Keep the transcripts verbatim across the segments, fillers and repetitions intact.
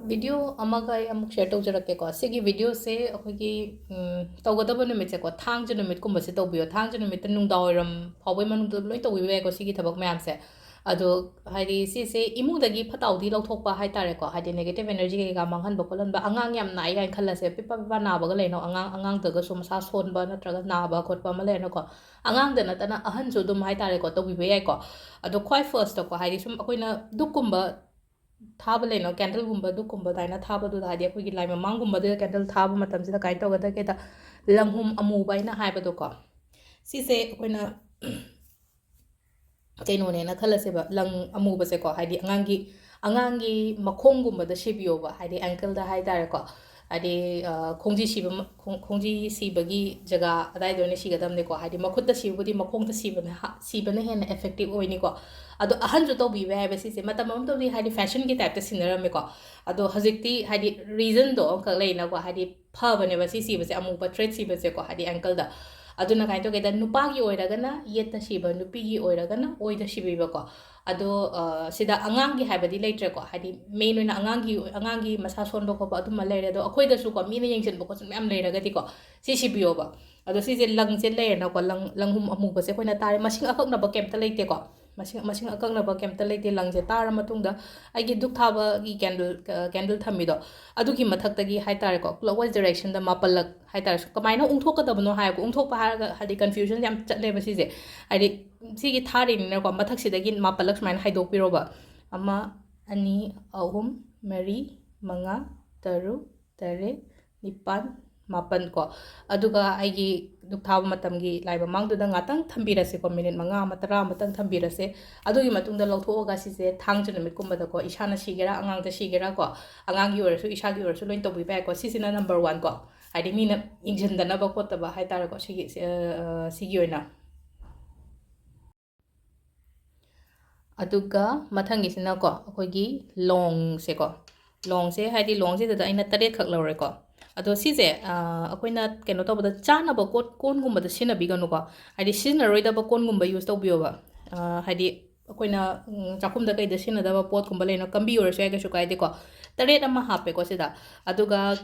Video ꯑꯃꯒ ꯑꯩ ꯑꯃꯨꯛ ꯁꯤꯌꯔ ꯇꯧꯖꯔꯛꯀꯦꯀꯣ꯫ ꯁꯤꯒꯤ ꯚꯤꯗꯤꯑꯣꯁꯦ ꯑꯩꯈꯣꯏꯒꯤ ꯎꯝ, ꯇꯧꯒꯗꯕ ꯅꯨꯃꯤꯠꯁꯦꯀꯣ, ꯊꯥꯡꯖ ꯅꯨꯃꯤꯠꯀꯨꯝꯕꯁꯦ ꯇꯧꯕꯤꯌꯣ꯫ ꯊꯥꯡꯖ ꯅꯨꯃꯤꯠꯇ ꯅꯨꯡꯗꯥꯡꯋꯥꯏꯔꯝ ꯐꯥꯎꯕꯒꯤ ꯃꯅꯨꯡꯗ ꯂꯣꯏ ꯇꯧꯕꯤꯕ ꯌꯥꯏꯀꯣ, ꯁꯤꯒꯤ ꯊꯕꯛ ꯃꯌꯥꯝꯁꯦ꯫ ꯑꯗꯣ ꯍꯥꯏꯗꯤ ꯁꯤꯁꯦ ꯏꯃꯨꯡꯗꯒꯤ ꯐꯠꯇ ꯍꯥꯎꯗꯤ ꯂꯧꯊꯣꯛꯄ ꯍꯥꯏꯇꯥꯔꯦꯀꯣ, ꯍꯥꯏꯗꯤ ꯅꯦꯒꯦꯇꯤꯞ ꯑꯦꯅꯔꯖꯤ ꯀꯩꯀꯥ ꯃꯥꯡꯍꯟꯕ ꯈꯣꯠꯍꯟꯕ꯫ ꯑꯉꯥꯡ ꯌꯥꯝ ꯅꯥꯏ ꯀꯥꯏꯅ ꯈꯜꯂꯁꯦ, ꯄꯤꯛꯄ ꯄꯤꯛꯄ ꯅꯥꯕꯒ ꯂꯩꯅꯣ, ꯑꯉꯥꯡ ꯑꯉꯥꯡꯗꯒꯁꯨ ꯃꯁꯥ ꯁꯣꯟꯕ ꯅꯠꯇ꯭ꯔꯒ ꯅꯥꯕ ꯈꯣꯠꯄ ꯑꯃ ꯂꯩꯔꯅꯀꯣ, ꯑꯉꯥꯡꯗ ꯅꯠꯇꯅ ꯑꯍꯟꯁꯨ ꯑꯗꯨꯝ ꯍꯥꯏꯇꯥꯔꯦꯀꯣ, ꯇꯧꯕꯤꯕ ꯌꯥꯏꯀꯣ꯫ ꯑꯗꯣ ꯈ꯭ꯋꯥꯏ ꯐꯥꯔꯁꯇꯀꯣ, ꯍꯥꯏꯗꯤ ꯁꯨꯝ ꯑꯩꯈꯣꯏꯅ ꯙꯨꯞꯀꯨꯝꯕ ꯊꯥꯕ ꯂꯩꯅꯣ, ꯀꯦꯟꯗꯜꯒꯨꯝꯕ ꯙꯨꯞꯀꯨꯝꯕ ꯑꯗꯨꯃꯥꯏꯅ ꯊꯥꯕꯗꯨꯗ, ꯍꯥꯏꯗꯤ ꯑꯩꯈꯣꯏꯒꯤ ꯂꯥꯏ ꯃꯃꯥꯡꯒꯨꯝꯕꯗ ꯀꯦꯟꯗꯜ ꯊꯥꯕ ꯃꯇꯝꯁꯤꯗ ꯀꯃꯥꯏꯅ ꯇꯧꯒꯗꯒꯦꯗ, ꯂꯪꯍꯨꯝ ꯑꯃꯨꯕ ꯑꯩꯅ ꯍꯥꯏꯕꯗꯣꯀꯣ, ꯁꯤꯁꯦ ꯑꯩꯈꯣꯏꯅ ꯀꯩꯅꯣꯅꯦꯅ ꯈꯜꯂꯁꯦꯕ, ꯂꯪ ꯑꯃꯨꯕꯁꯦꯀꯣ, ꯍꯥꯏꯗꯤ ꯑꯉꯥꯡꯒꯤ ꯑꯉꯥꯡꯒꯤ ꯃꯈꯣꯡꯒꯨꯝꯕꯗ ꯁꯤꯕꯤꯌꯣꯕ, ꯍꯥꯏꯗꯤ ꯑꯦꯡꯀꯜꯗ ꯍꯥꯏꯇꯥꯔꯦꯀꯣ, ꯍꯥꯏꯗꯤ ꯑ, ꯈꯣꯡꯖꯤ ꯁꯤꯕ ꯃ-, ꯈꯣꯡ-, ꯈꯣꯡꯖꯤ ꯁꯤꯕꯒꯤ ꯖꯒꯥ ꯑꯗꯥꯏꯗ ꯑꯣꯏꯅ ꯁꯤꯒꯗꯕꯅꯤꯀꯣ, ꯍꯥꯏꯗꯤ ꯃꯈꯨꯠꯇ ꯁꯤꯕꯕꯨꯗꯤ ꯃꯈꯣꯡꯗ ꯁꯤꯕꯅ ꯍꯥ-, ꯁꯤꯕꯅ ꯍꯦꯟꯅ ꯑꯦꯐꯦꯛꯇꯤꯞ ꯑꯣꯏꯅꯤꯀꯣ꯫ ꯑꯗꯣ ꯑꯍꯟꯁꯨ ꯇꯧꯕꯤꯕ ꯌꯥꯏ ꯍꯥꯏꯕ ꯁꯤꯁꯦ, ꯃꯇꯝ ꯑꯃꯗꯗꯤ ꯍꯥꯏꯗꯤ ꯐꯦꯁꯟꯒꯤ ꯇꯥꯏꯞꯇ ꯁꯤꯟꯅꯔꯝꯃꯦꯀꯣ꯫ ꯑꯗꯣ ꯍꯧꯖꯤꯛꯇꯤ ꯍꯥꯏꯗꯤ ꯔꯤꯖꯟꯗꯣ ꯑꯃꯈꯛ ꯂꯩꯅꯀꯣ, ꯍꯥꯏꯗꯤ ꯐꯕꯅꯦꯕ ꯁꯤ ꯁꯤꯕꯁꯦ, ꯑꯃꯨꯕ ꯊ꯭ꯔꯦꯠ ꯁꯤꯕꯁꯦꯀꯣ, ꯍꯥꯏꯗꯤ ꯑꯦꯡꯀꯜꯗ꯫ ꯑꯗꯨꯅ ꯀꯃꯥꯏꯅ ꯇꯧꯒꯦꯗ, ꯅꯨꯄꯥꯒꯤ ꯑꯣꯏꯔꯒꯅ ꯌꯦꯠꯇ ꯁꯤꯕ, ꯅꯨꯄꯤꯒꯤ ꯑꯣꯏꯔꯒꯅ ꯑꯣꯏꯗ ꯁꯤꯕꯤꯕꯀꯣ꯫ ꯑꯗꯣ ꯑ, ꯁꯤꯗ ꯑꯉꯥꯡꯒꯤ ꯍꯥꯏꯕꯗꯤ ꯂꯩꯇ꯭ꯔꯦꯀꯣ, ꯍꯥꯏꯗꯤ ꯃꯦꯟ ꯑꯣꯏꯅ ꯑꯉꯥꯡꯒꯤ, ꯑꯉꯥꯡꯒꯤ ꯃꯁꯥ ꯁꯣꯟꯕ ꯈꯣꯠꯄ ꯑꯗꯨꯝꯕ ꯂꯩꯔꯦ꯫ ꯑꯗꯣ ꯑꯩꯈꯣꯏꯗꯁꯨꯀꯣ, ꯃꯤꯅ ꯌꯦꯡꯁꯤꯟꯕ ꯈꯣꯠꯆꯤꯟꯕ ꯌꯥꯝ ꯂꯩꯔꯒꯗꯤꯀꯣ, ꯁꯤ ꯁꯤꯕꯤꯌꯣꯕ꯫ ꯑꯗꯣ ꯁꯤꯁꯦ ꯂꯪꯁꯦ ꯂꯩꯔꯦꯅꯀꯣ, ꯂꯪ, ꯂꯪꯍꯨꯝ ꯑꯃꯨꯕꯁꯦ ꯑꯩꯈꯣꯏꯅ ꯇꯥꯔꯦ, ꯃꯁꯤꯡ ꯑꯀꯛꯅꯕ ꯀꯩꯝꯇ ꯂꯩꯇꯦꯀꯣ, ꯃꯁꯤꯡ, ꯃꯁꯤꯡ ꯑꯀꯛꯅꯕ ꯀꯩꯝꯇ ꯂꯩꯇꯦ꯫ ꯂꯪꯁꯦ ꯇꯥꯔ ꯃꯇꯨꯡꯗ ꯑꯩꯒꯤ ꯙꯨꯞ ꯊꯥꯕꯒꯤ ꯀꯦꯟꯗꯜ, ꯑ, ꯀꯦꯟꯗꯜ ꯊꯝꯃꯤꯗꯣ, ꯑꯗꯨꯒꯤ ꯃꯊꯛꯇꯒꯤ ꯍꯥꯏꯇꯥꯔꯦꯀꯣ, ꯀ꯭ꯂꯣꯛꯋꯥꯏꯁ ꯗꯥꯏꯔꯦꯛꯁꯟꯗ ꯃꯥꯄꯜꯂꯛ ꯍꯥꯏꯇꯥꯔꯦ꯫ ꯀꯃꯥꯏꯅ ꯎꯪꯊꯣꯛꯀꯗꯕꯅꯣ ꯍꯥꯏꯔꯒ, ꯎꯪꯊꯣꯛꯄ ꯍꯥꯏꯔꯒ ꯍꯥꯏꯗꯤ ꯀꯟꯐ꯭ꯌꯨꯖꯟ ꯌꯥꯝ ꯆꯠꯂꯦꯕ ꯁꯤꯁꯦ꯫ ꯍꯥꯏꯗꯤ ꯁꯤꯒꯤ ꯊꯥꯔꯤꯅꯤꯅꯀꯣ, ꯃꯊꯛꯁꯤꯗꯒꯤ ꯃꯥꯄꯜꯂꯛ ꯁꯨꯃꯥꯏꯅ ꯍꯥꯏꯗꯣꯛꯄꯤꯔꯣꯕ꯫ ꯑꯃ, ꯑꯅꯤ, ꯑꯍꯨꯝ, ꯃꯔꯤ, ꯃꯉꯥ, ꯇꯔꯨꯛ, ꯇꯔꯦꯠ, ꯅꯤꯄꯥꯜ, ꯃꯥꯄꯜ ꯀꯣ꯫ ꯑꯗꯨꯒ ꯑꯩꯒꯤ ꯙꯨꯞ ꯊꯥꯕ ꯃꯇꯝꯒꯤ ꯂꯥꯏ ꯃꯃꯥꯡꯗꯨꯗ ꯉꯥꯛꯇꯪ ꯊꯝꯕꯤꯔꯁꯦꯀꯣ, ꯃꯤꯅꯤꯠ ꯃꯉꯥ ꯑꯃ, ꯇꯔꯥ ꯑꯃꯇꯪ ꯊꯝꯕꯤꯔꯁꯦ꯫ ꯑꯗꯨꯒꯤ ꯃꯇꯨꯡꯗ ꯂꯧꯊꯣꯛꯑꯒ ꯁꯤꯁꯦ ꯊꯥꯡꯖ ꯅꯨꯃꯤꯠꯀꯨꯝꯕꯗꯀꯣ, ꯏꯁꯥꯅ ꯁꯤꯒꯦꯔꯥ, ꯑꯉꯥꯡꯗ ꯁꯤꯒꯦꯔꯥ ꯀꯣ, ꯑꯉꯥꯡꯒꯤ ꯑꯣꯏꯔꯁꯨ ꯏꯁꯥꯒꯤ ꯑꯣꯏꯔꯁꯨ ꯂꯣꯏ ꯇꯧꯕꯤꯕ ꯌꯥꯏꯀꯣ꯫ ꯁꯤꯁꯤꯅ ꯅꯝꯕꯔ ꯋꯥꯟ ꯀꯣ, ꯍꯥꯏꯗꯤ ꯃꯤꯅ ꯌꯦꯡꯁꯤꯟꯗꯅꯕ ꯈꯣꯠꯇꯕ ꯍꯥꯏꯇꯥꯔꯦꯀꯣ, ꯁꯤꯒꯤ, ꯁꯤ-, ꯑ, ꯑ, ꯁꯤꯒꯤ ꯑꯣꯏꯅ꯫ ꯑꯗꯨꯒ ꯃꯊꯪꯒꯤꯁꯤꯅꯀꯣ, ꯑꯩꯈꯣꯏꯒꯤ ꯂꯣꯡꯁꯦꯀꯣ, ꯂꯣꯡꯁꯦ ꯍꯥꯏꯗꯤ ꯂꯣꯡꯁꯤꯗ ꯑꯩꯅ ꯇꯔꯦꯠꯈꯛ ꯂꯧꯔꯦꯀꯣ꯫ ꯑꯗꯣ ꯁꯤꯁꯦ, ꯑ, ꯑꯩꯈꯣꯏꯅ ꯀꯩꯅꯣ ꯇꯧꯕꯗ, ꯆꯥꯅꯕ ꯀꯣꯠ-, ꯀꯣꯟꯒꯨꯝꯕꯗ ꯁꯤꯖꯤꯟꯅꯕꯤꯒꯅꯨꯀꯣ, ꯍꯥꯏꯗꯤ ꯁꯤꯖꯤꯟꯅꯔꯣꯏꯗꯕ ꯀꯣꯟꯒꯨꯝꯕ ꯌꯨꯁ ꯇꯧꯕꯤꯌꯣꯕ꯫ ꯑ, ꯍꯥꯏꯗꯤ ꯑꯩꯈꯣꯏꯅ ꯎꯝ, ꯆꯥꯛꯈꯨꯝꯗ ꯀꯩꯗ ꯁꯤꯖꯤꯟꯅꯗꯕ ꯄꯣꯠꯀꯨꯝꯕ ꯂꯩꯅ, ꯀꯝꯕꯤ ꯑꯣꯏꯔꯁꯨ ꯌꯥꯏ, ꯀꯩꯁꯨ ꯀꯥꯏꯗꯦꯀꯣ꯫ ꯇꯔꯦꯠ ꯑꯃ ꯍꯥꯞꯄꯦꯀꯣ ꯁꯤꯗ꯫ ꯑꯗꯨꯒ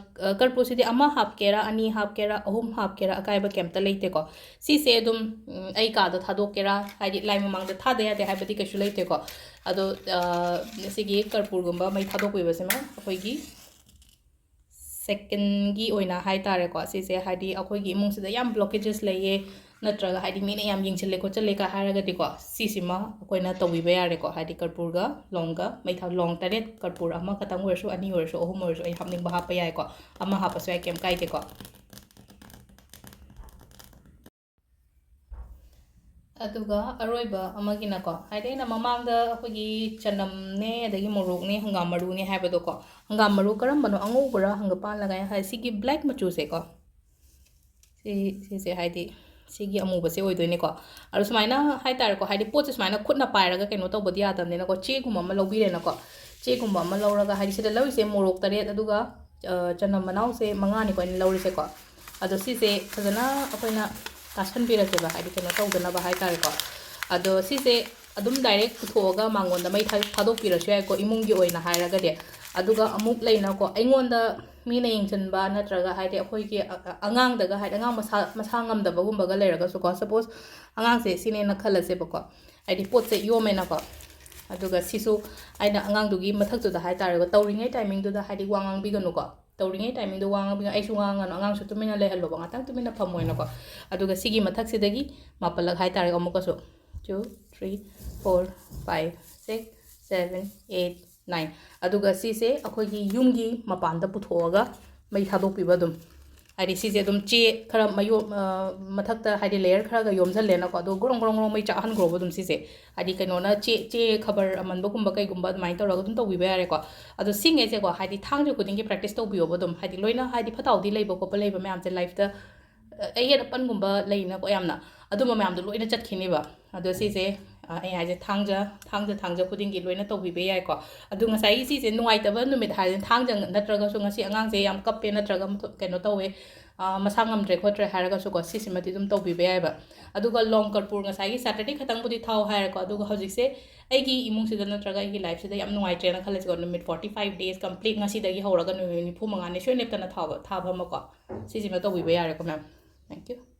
ꯑ, ꯀꯔꯄꯨꯔꯁꯤꯗꯤ ꯑꯃ ꯍꯥꯞꯀꯦꯔꯥ, ꯑꯅꯤ ꯍꯥꯞꯀꯦꯔꯥ, ꯑꯍꯨꯝ ꯍꯥꯞꯀꯦꯔꯥ, ꯑꯀꯥꯏꯕ ꯀꯩꯝꯇ ꯂꯩꯇꯦꯀꯣ꯫ ꯁꯤꯁꯦ ꯑꯗꯨꯝ ꯎꯝ, ꯑꯩ ꯀꯥꯗ ꯊꯥꯗꯣꯛꯀꯦꯔꯥ, ꯍꯥꯏꯗꯤ ꯂꯥꯏ ꯃꯃꯥꯡꯗ ꯊꯥꯗ ꯌꯥꯗꯦ ꯍꯥꯏꯕꯗꯤ ꯀꯩꯁꯨ ꯂꯩꯇꯦꯀꯣ꯫ ꯑꯗꯣ ꯑ, ꯁꯤꯒꯤ ꯀꯔꯄꯨꯔꯒꯨꯝꯕ ꯃꯩ ꯊꯥꯗꯣꯛꯄꯤꯕꯁꯤꯃ ꯑꯩꯈꯣꯏꯒꯤ ꯁꯦꯀꯦꯟꯒꯤ ꯑꯣꯏꯅ ꯍꯥꯏ ꯇꯥꯔꯦꯀꯣ, ꯁꯤꯁꯦ ꯍꯥꯏꯗꯤ ꯑꯩꯈꯣꯏꯒꯤ ꯏꯃꯨꯡꯁꯤꯗ ꯌꯥꯝ ꯕ꯭ꯂꯣꯀꯦꯖꯦꯁ ꯂꯩꯌꯦ, ꯅꯠꯇ꯭ꯔꯒ ꯍꯥꯏꯗꯤ ꯃꯤꯅ ꯌꯥꯝ ꯌꯦꯡꯁꯤꯜꯂꯦ ꯈꯣꯠꯆꯜꯂꯦ ꯀ ꯍꯥꯏꯔꯒꯗꯤꯀꯣ, ꯁꯤꯁꯤꯃ ꯑꯩꯈꯣꯏꯅ ꯇꯧꯕꯤꯕ ꯌꯥꯔꯦꯀꯣ꯫ ꯍꯥꯏꯗꯤ ꯀꯔꯄꯨꯔꯒ ꯂꯣꯡꯒ ꯃꯩ ꯊꯥ, ꯂꯣꯡ ꯇꯔꯦꯠ, ꯀꯔꯄꯨꯔ ꯑꯃꯈꯛꯇꯪ ꯑꯣꯏꯔꯁꯨ, ꯑꯅꯤ ꯑꯣꯏꯔꯁꯨ, ꯑꯍꯨꯝ ꯑꯣꯏꯔꯁꯨ, ꯑꯩ ꯍꯥꯞꯅꯤꯡꯕ ꯍꯥꯞꯄ ꯌꯥꯏꯀꯣ, ꯑꯃ ꯍꯥꯞꯄꯁꯨ ꯌꯥꯏ, ꯀꯩꯝ ꯀꯥꯏꯗꯦꯀꯣ꯫ ꯑꯗꯨꯒ ꯑꯔꯣꯏꯕ ꯑꯃꯒꯤꯅꯀꯣ, ꯍꯥꯏꯗꯤ ꯑꯩꯅ ꯃꯃꯥꯡꯗ ꯑꯩꯈꯣꯏꯒꯤ ꯆꯅꯝꯅꯦ, ꯑꯗꯒꯤ ꯃꯣꯔꯣꯛꯅꯦ, ꯍꯪꯒꯥꯝ ꯃꯔꯨꯅꯦ ꯍꯥꯏꯕꯗꯣꯀꯣ, ꯍꯪꯒꯥꯝ ꯃꯔꯨ ꯀꯔꯝꯕꯅꯣ, ꯑꯉꯧꯕꯔꯥ ꯍꯪꯒꯄꯥꯟꯂꯒ ꯍꯥꯏ, ꯁꯤꯒꯤ ꯕ꯭ꯂꯦꯛ ꯃꯆꯨꯁꯦꯀꯣ, ꯁꯤ, ꯁꯤꯁꯦ ꯍꯥꯏꯗꯤ ꯁꯤꯒꯤ ꯑꯃꯨꯕꯁꯦ ꯑꯣꯏꯗꯣꯏꯅꯦꯀꯣ꯫ ꯑꯗꯣ ꯁꯨꯃꯥꯏꯅ ꯍꯥꯏ ꯇꯥꯔꯦꯀꯣ, ꯍꯥꯏꯗꯤ ꯄꯣꯠꯁꯦ ꯁꯨꯃꯥꯏꯅ ꯈꯨꯠꯅ ꯄꯥꯏꯔꯒ ꯀꯩꯅꯣ ꯇꯧꯕꯗꯤ ꯌꯥꯗꯕꯅꯤꯅꯀꯣ, ꯆꯦꯒꯨꯝꯕ ꯑꯃ ꯂꯧꯕꯤꯔꯦꯅꯀꯣ꯫ ꯆꯦꯒꯨꯝꯕ ꯑꯃ ꯂꯧꯔꯒ, ꯍꯥꯏꯗꯤ ꯁꯤꯗ ꯂꯧꯔꯤꯁꯦ ꯃꯣꯔꯣꯛ ꯇꯔꯦꯠ, ꯑꯗꯨꯒ ꯑ, ꯆꯅꯝ ꯃꯅꯥꯎꯁꯦ ꯃꯉꯥꯅꯤꯀꯣ ꯑꯩꯅ ꯂꯧꯔꯤꯁꯦꯀꯣ꯫ ꯑꯗꯣ ꯁꯤꯁꯦ ꯐꯖꯅ ꯑꯩꯈꯣꯏꯅ ꯇꯥꯁꯟꯕꯤꯔꯁꯦꯕ, ꯍꯥꯏꯗꯤ ꯀꯩꯅꯣ ꯇꯧꯗꯅꯕ ꯍꯥꯏ ꯇꯥꯔꯦꯀꯣ꯫ ꯑꯗꯣ ꯁꯤꯁꯦ ꯑꯗꯨꯝ ꯗꯥꯏꯔꯦꯛ ꯄꯨꯊꯣꯛꯑꯒ ꯃꯉꯣꯟꯗ ꯃꯩ ꯊꯥ-, ꯊꯥꯗꯣꯛꯄꯤꯔꯁꯨ ꯌꯥꯏꯀꯣ, ꯏꯃꯨꯡꯒꯤ ꯑꯣꯏꯅ ꯍꯥꯏꯔꯒꯗꯤ꯫ ꯑꯗꯨꯒ ꯑꯃꯨꯛ ꯂꯩꯅꯀꯣ, ꯑꯩꯉꯣꯟꯗ ꯃꯤꯅ ꯌꯦꯡꯁꯤꯟꯕ ꯅꯠꯇ꯭ꯔꯒ ꯍꯥꯏꯗꯤ ꯑꯩꯈꯣꯏꯒꯤ ꯑ-, ꯑ-, ꯑꯉꯥꯡꯗꯒ, ꯍꯥꯏꯗꯤ ꯑꯉꯥꯡ ꯃꯁꯥ, ꯃꯁꯥ ꯉꯝꯗꯕꯒꯨꯝꯕꯒ ꯂꯩꯔꯒꯁꯨꯀꯣ, ꯁꯄꯣꯁ ꯑꯉꯥꯡꯁꯦ ꯁꯤꯅꯦꯅ ꯈꯜꯂꯁꯦꯕꯀꯣ, ꯍꯥꯏꯗꯤ ꯄꯣꯠꯁꯦ ꯌꯣꯝꯃꯦꯅꯀꯣ꯫ ꯑꯗꯨꯒ ꯁꯤꯁꯨ ꯑꯩꯅ ꯑꯉꯥꯡꯗꯨꯒꯤ ꯃꯊꯛꯇꯨꯗ ꯍꯥꯏ ꯇꯥꯔꯦꯀꯣ, ꯇꯧꯔꯤꯉꯩ ꯇꯥꯏꯃꯤꯡꯗꯨꯗ ꯍꯥꯏꯗꯤ ꯋꯥ ꯉꯥꯡꯕꯤꯒꯅꯨꯀꯣ꯫ ꯇꯧꯔꯤꯉꯩ ꯇꯥꯏꯃꯤꯡꯗꯣ ꯋꯥ ꯉꯥꯡꯕꯤꯒꯅꯨ, ꯑꯩꯁꯨ ꯉꯥꯡꯉꯅꯨ, ꯑꯉꯥꯡꯁꯨ ꯇꯨꯃꯤꯟꯅ ꯂꯩꯍꯜꯂꯣꯕ, ꯉꯥꯛꯇꯪ ꯇꯨꯃꯤꯟꯅ ꯐꯝꯃꯣꯅꯀꯣ꯫ ꯑꯗꯨꯒ ꯁꯤꯒꯤ ꯃꯊꯛꯁꯤꯗꯒꯤ ꯃꯥꯄꯜꯂꯛ ꯍꯥꯏ ꯇꯥꯔꯦ, ꯑꯃꯨꯛꯀꯁꯨ two, three, four, five, six, seven, eight, nine꯫ ꯑꯗꯨꯒ ꯁꯤꯁꯦ ꯑꯩꯈꯣꯏꯒꯤ ꯌꯨꯝꯒꯤ ꯃꯄꯥꯟꯗ ꯄꯨꯊꯣꯛꯑꯒ ꯃꯩ ꯊꯥꯗꯣꯛꯄꯤꯕ ꯑꯗꯨꯝ꯫ ꯍꯥꯏꯗꯤ ꯁꯤꯁꯦ ꯑꯗꯨꯝ ꯆꯦ ꯈꯔ ꯃꯌꯣꯝ-, ꯑ, ꯃꯊꯛꯇ ꯍꯥꯏꯗꯤ ꯂꯦꯌꯔ ꯈꯔꯒ ꯌꯣꯝꯁꯜꯂꯦꯅꯀꯣ, ꯑꯗꯣ ꯒ꯭ꯔꯣꯡ ꯒ꯭ꯔꯣꯡ ꯒ꯭ꯔꯣꯡ ꯃꯩ ꯆꯥꯛꯍꯟꯈ꯭ꯔꯣꯕ ꯑꯗꯨꯝ ꯁꯤꯁꯦ꯫ ꯍꯥꯏꯗꯤ ꯀꯩꯅꯣꯅ ꯆꯦ, ꯆꯦ ꯈꯕꯔ ꯑꯃꯟꯕꯒꯨꯝꯕ ꯀꯩꯒꯨꯝꯕ ꯑꯗꯨꯃꯥꯏꯅ ꯇꯧꯔꯒ ꯑꯗꯨꯝ ꯇꯧꯕꯤꯕ ꯌꯥꯔꯦꯀꯣ꯫ ꯑꯗꯣ ꯁꯤꯉꯩꯁꯦꯀꯣ, ꯍꯥꯏꯗꯤ ꯊꯥꯡꯖ ꯈꯨꯗꯤꯡꯒꯤ ꯄ꯭ꯔꯦꯛꯇꯤꯁ ꯇꯧꯕꯤꯌꯣꯕ ꯑꯗꯨꯝ꯫ ꯍꯥꯏꯗꯤ ꯂꯣꯏꯅ ꯍꯥꯏꯗꯤ ꯐꯠꯇ ꯍꯥꯎꯗꯤ ꯂꯩꯕ ꯈꯣꯠꯄ ꯂꯩꯕ ꯃꯌꯥꯝꯁꯦ ꯂꯥꯏꯐꯇ, ꯑ, ꯑꯌꯦꯠ ꯑꯄꯟꯒꯨꯝꯕ ꯂꯩꯅꯀꯣ ꯌꯥꯝꯅ, ꯑꯗꯨꯝꯕ ꯃꯌꯥꯝꯗꯣ ꯂꯣꯏꯅ ꯆꯠꯈꯤꯅꯦꯕ꯫ ꯑꯗꯣ ꯁꯤꯁꯦ, ꯑ, ꯑꯩ ꯍꯥꯏꯁꯦ ꯊꯥꯡꯖ, ꯊꯥꯡꯖ, ꯊꯥꯡꯖ ꯈꯨꯗꯤꯡꯒꯤ ꯂꯣꯏꯅ ꯇꯧꯕꯤꯕ ꯌꯥꯏꯀꯣ꯫ ꯑꯗꯨ ꯉꯁꯥꯏꯒꯤ ꯁꯤꯁꯦ ꯅꯨꯡꯉꯥꯏꯇꯕ ꯅꯨꯃꯤꯠ ꯍꯥꯏꯔꯗꯤ ꯊꯥꯡꯖ ꯅꯠꯇ꯭ꯔꯒꯁꯨ ꯉꯁꯤ ꯑꯉꯥꯡꯁꯦ ꯌꯥꯝ ꯀꯞꯄꯦ ꯅꯠꯇ꯭ꯔꯒ ꯃꯊꯣ-, ꯀꯩꯅꯣ ꯇꯧꯋꯦ, ꯃꯁꯥ ꯉꯝꯗ꯭ꯔꯦ ꯈꯣꯠꯇ꯭ꯔꯦ ꯍꯥꯏꯔꯒꯁꯨꯀꯣ, ꯁꯤꯁꯤꯃꯗꯤ ꯑꯗꯨꯝ ꯇꯧꯕꯤꯕ ꯌꯥꯏꯑꯕ꯫ ꯑꯗꯨꯒ ꯂꯣꯡ ꯀꯔꯄꯨꯔ ꯉꯁꯥꯏꯒꯤ ꯁꯦꯇꯔꯗꯦ ꯈꯛꯇꯪꯕꯨꯗꯤ ꯊꯥꯎ ꯍꯥꯏꯔꯦꯀꯣ, ꯑꯗꯨꯒ ꯍꯧꯖꯤꯛꯁꯦ ꯑꯩꯒꯤ ꯏꯃꯨꯡꯁꯤꯗ ꯅꯠꯇ꯭ꯔꯒ ꯑꯩꯒꯤ ꯂꯥꯏꯐꯁꯤꯗ ꯌꯥꯝ ꯅꯨꯡꯉꯥꯏꯇ꯭ꯔꯦꯅ ꯈꯜꯂꯁꯤꯀꯣ, ꯅꯨꯃꯤꯠ forty five days complete, ꯉꯁꯤꯗꯒꯤ ꯍꯧꯔꯒ ꯅꯨꯃꯤꯠ ꯅꯤꯐꯨ ꯃꯉꯥꯅꯤ ꯁꯣꯏ ꯂꯦꯞꯇꯅ ꯊꯥꯎꯕ ꯊꯥꯕ ꯑꯃꯀꯣ, ꯁꯤꯁꯤꯃ ꯇꯧꯕꯤꯕ ꯌꯥꯔꯦꯀꯣ ꯃꯦꯝ꯫ Thank you꯫